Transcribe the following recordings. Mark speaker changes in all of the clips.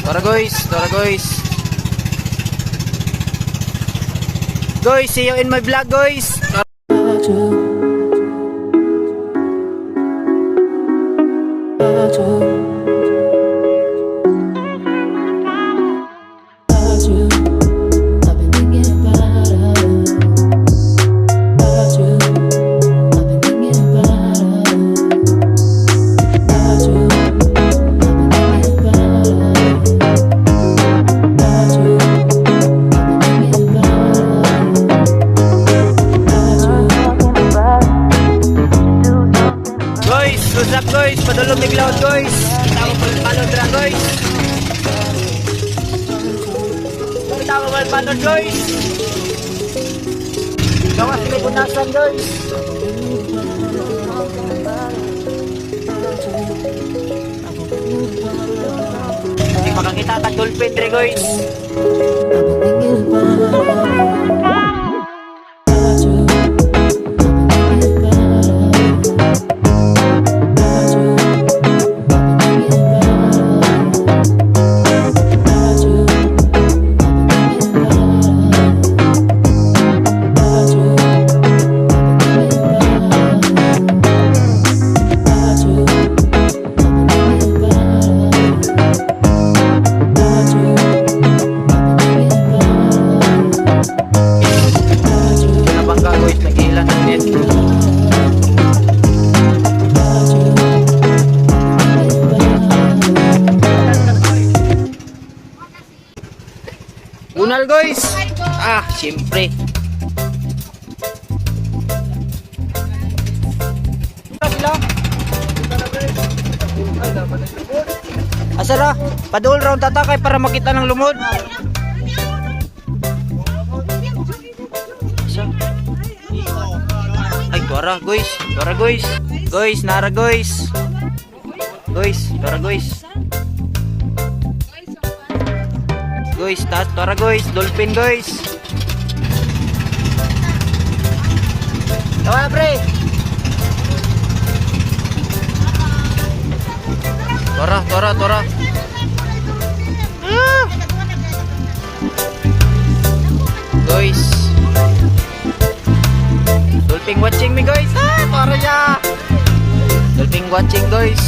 Speaker 1: Tara guys, tara guys. Guys, see you in my vlog, guys.
Speaker 2: About you. About you. About you. I've been thinking about us. About you. I've been thinking about us. About you. I've been thinking about us. About you. I've been thinking about us. About you.
Speaker 1: Guys, what's up, guys? Padulong mig laut, guys. Kita mo palon dra, guys. Kita mo palon, guys. Gawas may punasan, guys. Hindi makakita tag dolphin dre, guys.
Speaker 2: I've been thinking about you. I've been thinking about us. About you. I've been thinking about us. About you. I've been thinking about us. About you. I've been thinking about us. About you. I've been thinking about us. About you. I've been thinking about us. About you.
Speaker 1: Nabangga, guys, nag-ilan ng net.
Speaker 2: About you. I've been thinking about us.
Speaker 1: Bunal, guys. Ah, siyempre. Sila. Asa ra? Padul raw tatakay para makita ng lumod. Asa? Ay, tuara guys. Tuara guys. Guys, nara guys. Guys, tuara guys. Guys, taas, tuara guys. Dolphin, guys. Tawa pre. Tora, tora, tora. Ah! Guys. Dolphin watching me, guys. Ah, tora siya. Dolphin watching, guys.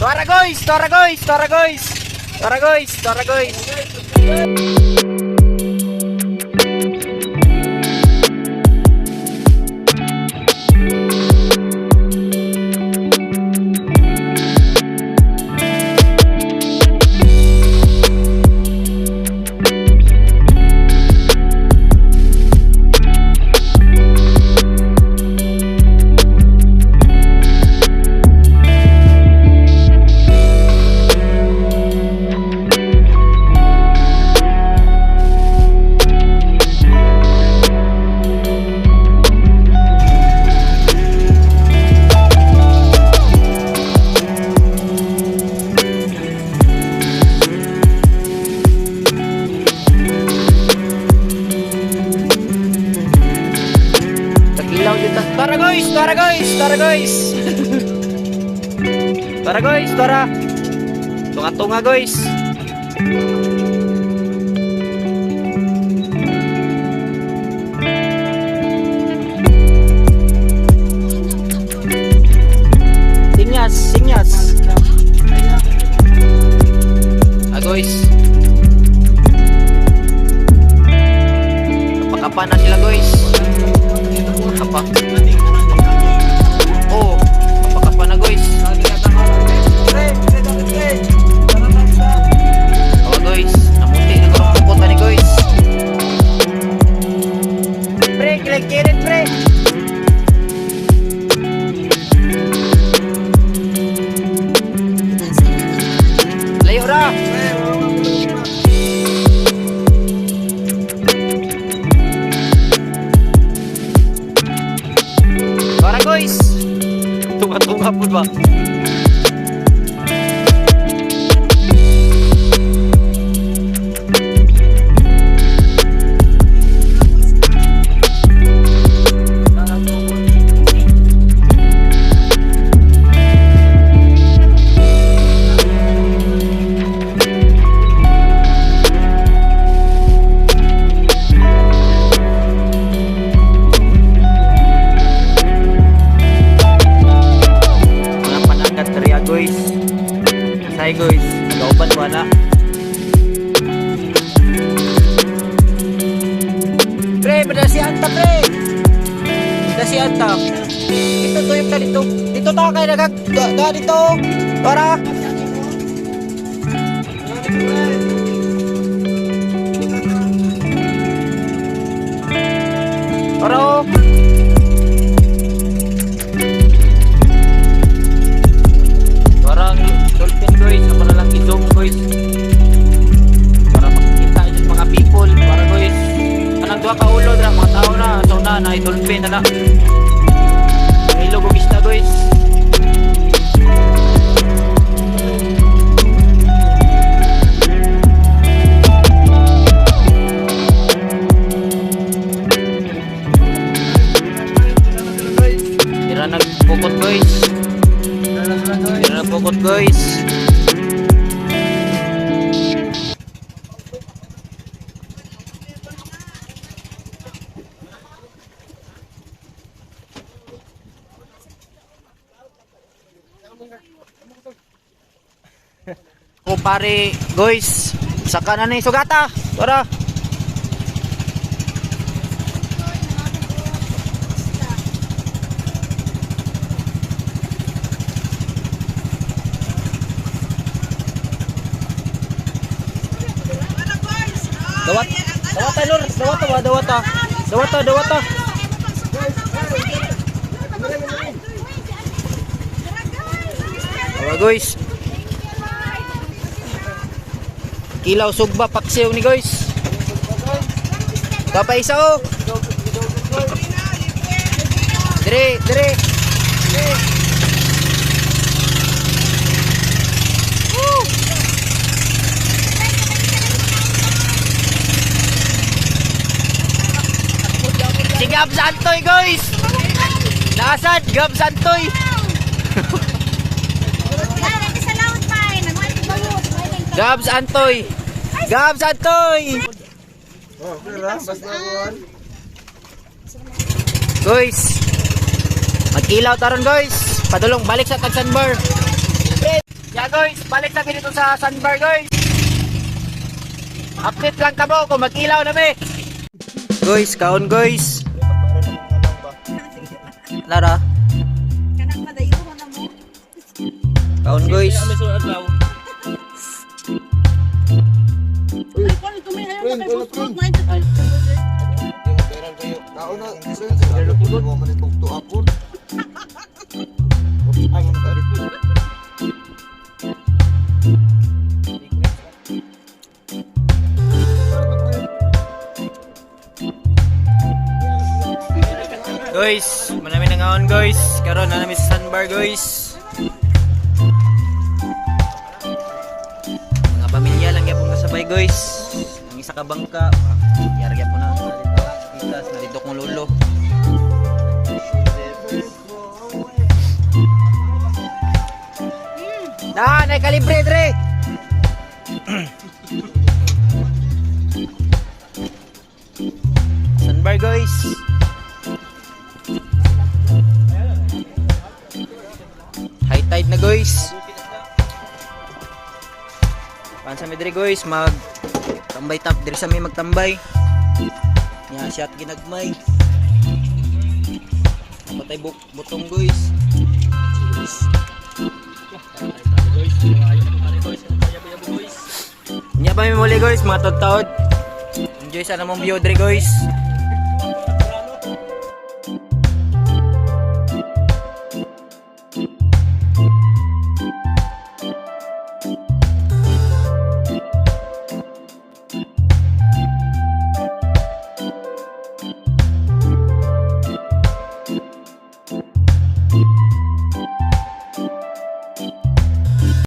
Speaker 1: Tora guys, tora guys, tora guys. Tora guys, tora guys. guys, tara guys, tara guys. Tara guys, tara. Tunga-tunga guys. Sinyas, sinyas. Ah guys. Napakapa na sila guys. Kapa. Oh, kapakapa na guys. Oh guys, namuti na karong pukot ani guys. Pre, kilit pre. Layo ra. Tara guys. Tunga-tunga po ba? Mga panagat kariya guys. Say guys, gauban wala. Pre, padasi anta pre. Padasi anta. Ito tuyok ta dito. Dito ta kay nagag da, da dito. Tara. Tara oh. Parang dolphin guys, ako na lang i-zoom guys. Para makikita yung mga people, para guys. Anang duha ka ulo dra mga tao na, so na na dolphin na na. Ilog og isda guys. Tira nagpukot guys. Tira nagpukot guys. Ko pare guys, saka na ni sugata. Tara. Dawat, dawata lor, dawata ba, dawata. Dawata, dawata. Awa guys. Kilaw sugba paksiw ni guys. Kapay isa oh. Dire, dire. Si Gab Santoy guys. Nasad Gab Santoy. Gabs Antoy. Gabs Antoy. Guys. Magkilaw taron guys. Padulong balik sa tag sandbar. Yeah guys, balik sa dito sa sandbar guys. Update lang kamo kung magkilaw na mi. Guys, kaon guys. Lara, kaon guys. Guys, manami na ngaon guys. Karon na nami sa sandbar guys. Mga pamilya lang gyapon kasabay guys. Ang isa ka bangka, yar gyapon na. Itas, nalito kong lolo. Na, nay kalibre dre. Sandbar, guys. High tide na, guys. Pansa mi diri, guys, mag tambay tap diri sa mi magtambay. Nya siya at ginagmay. Patay buk butong, guys. Nya pa mi muli, guys, mga taod-taod. Enjoy sa namong view diri, guys.